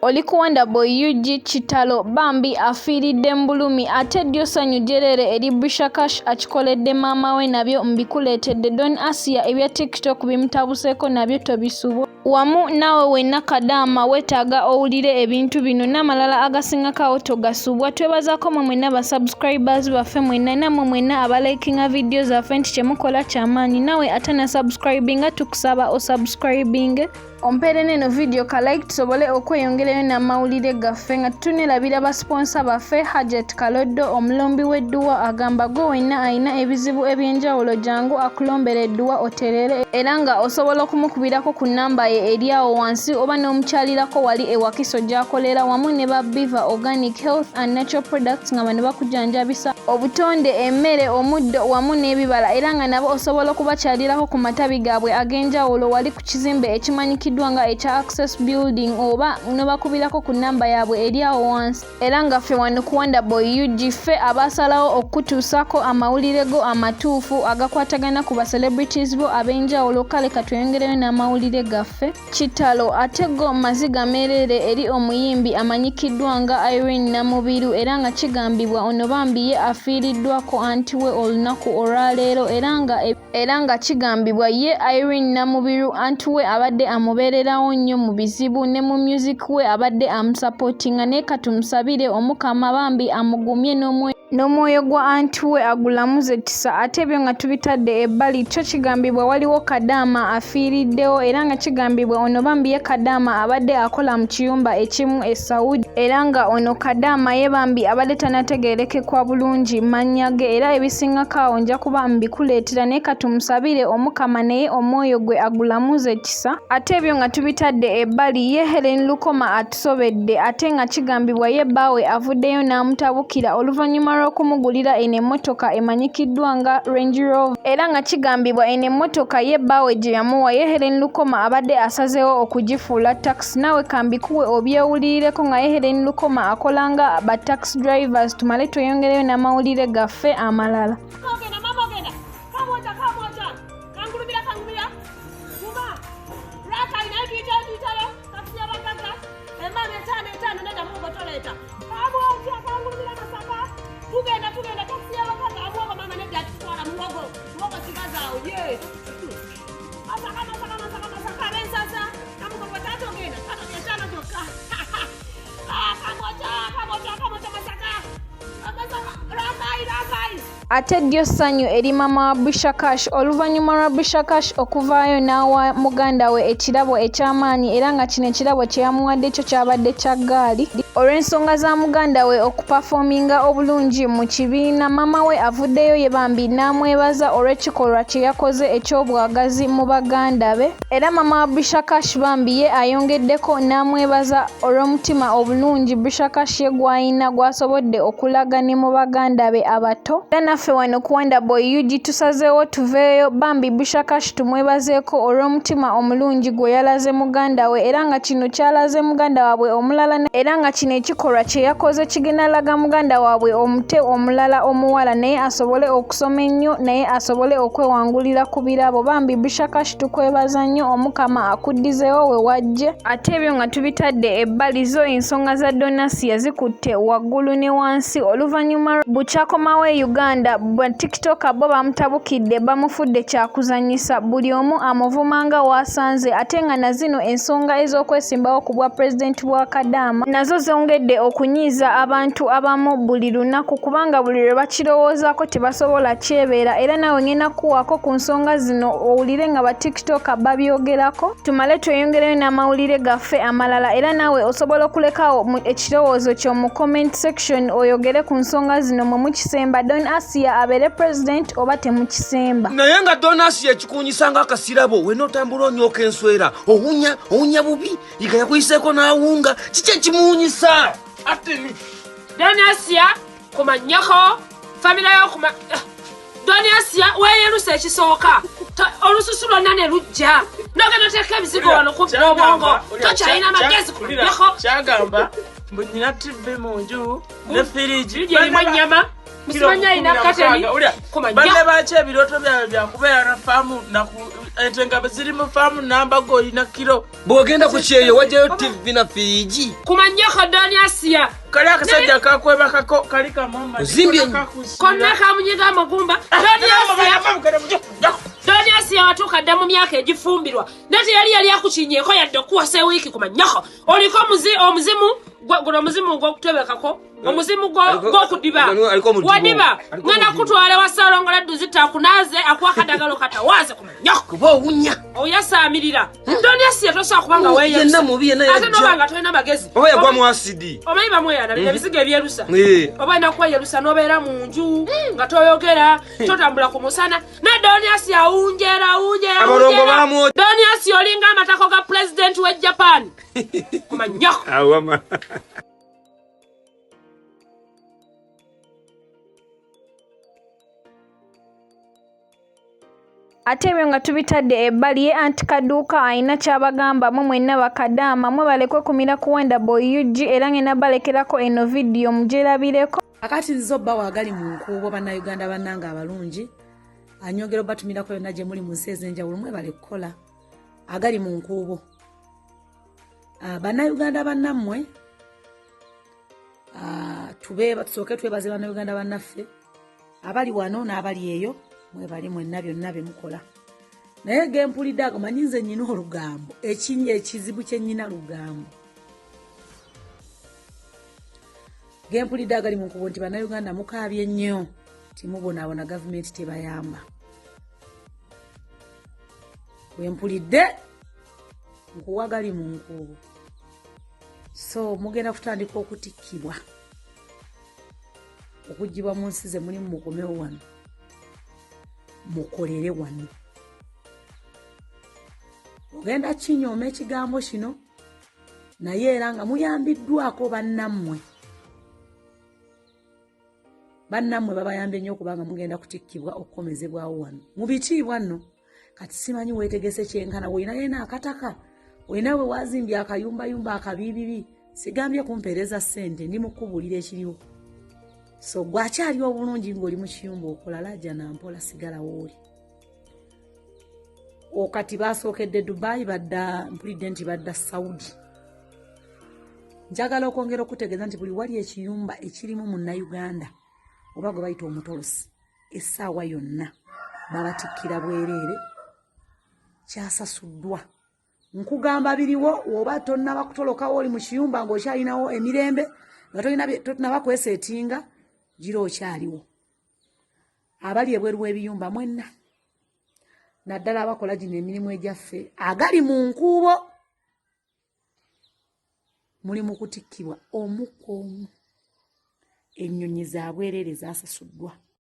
Oli ku Wonderboy UG kitalo bambi afiiridde mu bulumi ate ddyo ssanyu jjereere eri Brisher Kash akikoledde maama we nabyo mbikuleetedde Don Asiya ebya TikTok bimutabuseeko nabyo tobisubwa. Wamu naawe wenna kadaama weetaaga owulire ebintu bino n'amalala agasingako awo togasubwa. Twebazaako mwe mwenna ba subscribers baffe mwenna nammwe mwenna abalikinga vidiyo zaffe nti kyemukola kyamaanyi. Naawe atana subscribinga tukusaba osubscribinge. Ompeere n'eno vidiyo ka like tusobole okweyongerayo n'amawulire gaffe nga tunerabira ba siponsa baffe. Hajat Kaloddo omulombi w'edduwa agamba gwe wenna alina ebizibu eby'enjawulo jangu akulombera edduwa otereere era nga osobola okumukubirako ku nnamba ye eri awo wansi oba n'omukyalirako wali e Wakiso gy'akolera wamu ne ba Biva Organic Health and Natural Products nga bano bakujanjabisa obutonde, emmere, omuddo wamu n'ebibala era nga nabo osobola okubakyalirako ku matabi gaabwe ag'enjawulo wali ku kizimbe ekimanyikiddwa nga ekya Access Building oba n'obakubirako ku nnamba yaabwe eri awo wansi. Era nga ffe wano ku Wonderboy UG ffe abaasalawo okukutuusaako amawulire go amatuufu agakwatagana ku ba celebrities bo ab'enjawulo. Kale katweyongereyo n'amawulire gaffe. Kitalo ate go maziga meereere eri omuyimbi amanyikiddwa nga Irene Namubiru era nga kigambibwa ono bambi ye afiiriddwako anti we olunaku olwaleero era nga kigambibwa ye Irene Namubiru anti we abadde amubeererawo nnyo mu bizibu ne mu music we abadde amusapootinga naye katumusabire Omukama bambi amugumye n'omwoyo gwa anti we agulamuze kisa. Ate ebyo nga tubitadde ebbali, kyo kigambibwa waliwo kadaama afiiriddewo era nga kigambibwa ono bambi ye kadaama abadde akola mu kiyumba ekimu e Saudi era nga ono kadaama ye bambi abadde tanategeerekekwa bulungi mannya ge era ebisingako awo nja kuba mbikuleetera naye katumusabire Omukama naye omwoyo gwe agulamuze kisa. Ate ebyo nga tubitadde ebbali, ye Hellen Lukoma atusobedde ate nga kigambibwa ye bbaawe avuddeyo n'amutabukira oluvannyuma lw'okumugulira eno emmotoka emanyikiddwa nga Range Rover era nga kigambibwa eno emmotoka ye bbaawe gye yamuwa ye Hellen Lukoma abadde asazeewo okugifuula taxi. Naawe kambikuwe obyewulirireko nga ye Hellen Lukoma akola nga ba taxi drivers. Tumale tweyongereyo n'amawulire gaffe amalala. Ogenda mama, ogenda kamwota kamwota kangulumira kangulumira guma Rakai naye tuyitayo tuyitayo takisi y'abagagga emaana etaano etaano nedda muwogo toleeta kamwota kangulumira Masaka tugenda tugenda takisi y'abagagga amuwogo mama nedda tutwala muwogo muwogo sigazaawo ye Masaka Masaka Masaka Masaka ab'ensaza namugogo taata ogenda taata etaano gyokka. Ah, kamwota kamwota kamwota Masaka Masaka Rakai Rakai. Ate ddyo ssanyu eri maama wa Brisher Kash oluvannyuma lwa Brisher Kash okuvaayo n'awa muganda we ekirabo eky'amaanyi era nga kino ekirabo kye yamuwadde kyo kyabadde kya ggaali olw'ensonga za muganda we okupafoominga obulungi mu kibiina. Maama we avuddeyo ye bambi n'amwebaza olw'ekikolwa kye yakoze eky'obwagazi mu baganda be era maama wa Brisher Kash bambi ye ayongeddeko n'amwebaza olw'omutima obulungi Brisher Kash ye gw'alina gw'asobodde okulaga ne mu baganda be abato. Era naffe wano ku Wonderboy UG tusazeewo tuveeyo bambi Brisher Kash tumwebazeeko olw'omutima omulungi gwe yalaze muganda we era nga kino kyalaze muganda waabwe omulala era nga kino ekikolwa kye yakoze kigenda laga muganda waabwe omute omulala omuwala naye asobole okusoma ennyo naye asobole okwewangulira ku birabo. Bambi Brisher Kash tukwebaza nnyo, Omukama akuddizeewo we wajje. Ate ebyo nga tubitadde ebbali, zo ensonga za Donasiya zikutte waggulu ne wansi oluvannyuma bukyakomawo e Uganda. Ba TikToker bo bamutabukidde, bamufudde kyakuzannyisa, buli omu amuvuma nga w'asanze ate nga na zino ensonga ez'okwesimbawo ku bwa pulezidenti bwa Kadaama nazo zongedde okunyiiza abantu abamu buli lunaku kubanga buli lwe bakirowoozaako tebasobola kyebeera. Era naawe ngenda kukuwaako ku nsonga zino owulire nga ba TikToker babyogerako. Tumale tweyongereyo n'amawulire gaffe amalala era naawe osobola okulekawo ekirowoozo kyo mu comment section oyogere ku nsonga zino mwe mukisemba Don Asiya abeere president oba temukisemba. Naye nga Don Asiya ekikuunyisa nga akasirabo wena otambula onyooka enswera owunya owunya bubi yiga yakuyiseeko n'awunga kiki ekimuwunyisa atini. Don Asiya kumanyako famire yo kuma Don Asiya weeyerusa ekisooka olususu lwonna ne lujja nogenda oteeka ebizigo wano kumpi n'obwongo tokyalina magezi kumanyako. Kyagamba mbu nina TV mu nju ne firiji. Firiji erimu ennyama. Musimanya alina kateni. Banne baki ebirooto byabwe byakubeera na faamu ente nga ziri mu faamu namba gwe olina kiro. Bw'ogenda ku kyeyo wajjayo ttivi na firiigi. Kumanyako Doni Asiya. Kali akasajja kakwebakako kali kamama. Ozimbye. Konna kamunyiga amagumba. Doni Asiya watuuka dda mu myaka egifumbirwa. Naye teyali yali akukinyeeko yadde okuwasa ewiiki kumanyako. Oliko omuzimu guno omuzimu gw'okutebekako. Omuzimu gw'okudiba. Wadiba. Ngenda kutwala wa Ssalongo Laddu Zita akunaaze akuwa akadagala okatawaaze kumanyako. Kuba owunya. Oyasaamirira. Doni Asiya tosobola kuba nga weeyerusa. Yenna mubi yenna Ate n'oba nga tolina magezi. Oba yagwa mu asidi. Omanyi bamweyana bino ebizigo ebyerusa. Oba olina kweyerusa n'obeera mu nju nga toyogera, totambula ku musana. Ne Doni Asiya awunjeera, awunjeera, Abalongo awunjeera. bamwokya. Doni Asiya olinga amatako ga pulezidenti w'e Japan. Kumanyako. Awama. Ate ebyo nga tubitadde ebbali, ye anti Kaduuka alina ky'abagamba mwe mwenna bakadaama mwe balekwe kumira kuwenda boy UG era ngenda balekerako eno vidiyo mugyerabireko. Akati nzize obbawa agali mu nkuubo bannayuganda bannange abalungi, anyongera obatumirako yonna gye muli mu nsi ez'enjawulo mwebale kukola agali mu nkuubo. Bannayuganda bannammwe, tusooke twebaze bannayuganda bannaffe abali wano n'abali eyo, mwebali mwenna byonna bye mukola. Naye ge mpulidde ago, manyi nze nnyina olugambo, ekizibu kye nnyina lugambo. Ge mpulidde agali mu nkubo nti bannayuganda mukaabye nnyo, timubonaabona, gavumenti tebayamba. Bwe mpulidde nkuwa gali mu nkubo. So mugenda kutandika okutikkibwa, okuggyibwa mu nsi ze mulimu, mukomewo wano, mukolere wano. Ogenda kinyooma ekigambo kino, naye era nga muyambiddwako bannammwe. Bannammwe babayambye nnyo okubanga mugenda kutikkibwa okukomezebwawo wano mu bitiibwa nno. Kati simanyi weetegese kyenkana, olina yena akataka, olina we wazimbye akayumbayumba akabiibibi. Sigambye kumpeereza ssente, ndi mu kukubuulira ekiriwo. So gwakyali obulungi ng'oli mu kiyumba okola, lajja na mpola, sigala wooli. Okati basookedde Dubai, badda mpulidde nti badda Saudi. Njagala okwongera okutegeeza nti buli wali ekiyumba ekirimu munnayuganda oba gwe bayita omutolosi, essaawa yonna babatikkira bwereere, kyasasuddwa. Nkugamba biriwo, oba tonnaba kutolokawo oli mu kiyumba ng'okyalinawo emirembe, nga tonnaba kweseetinga, gira okyaliwo. Abali ebweru w'ebiyumba mwenna, naddala abakola gino emirimu egyaffe agali mu nkuubo, muli mu kutikkibwa omu ku omu. Ennyonyi za bwereere zasasuddwa.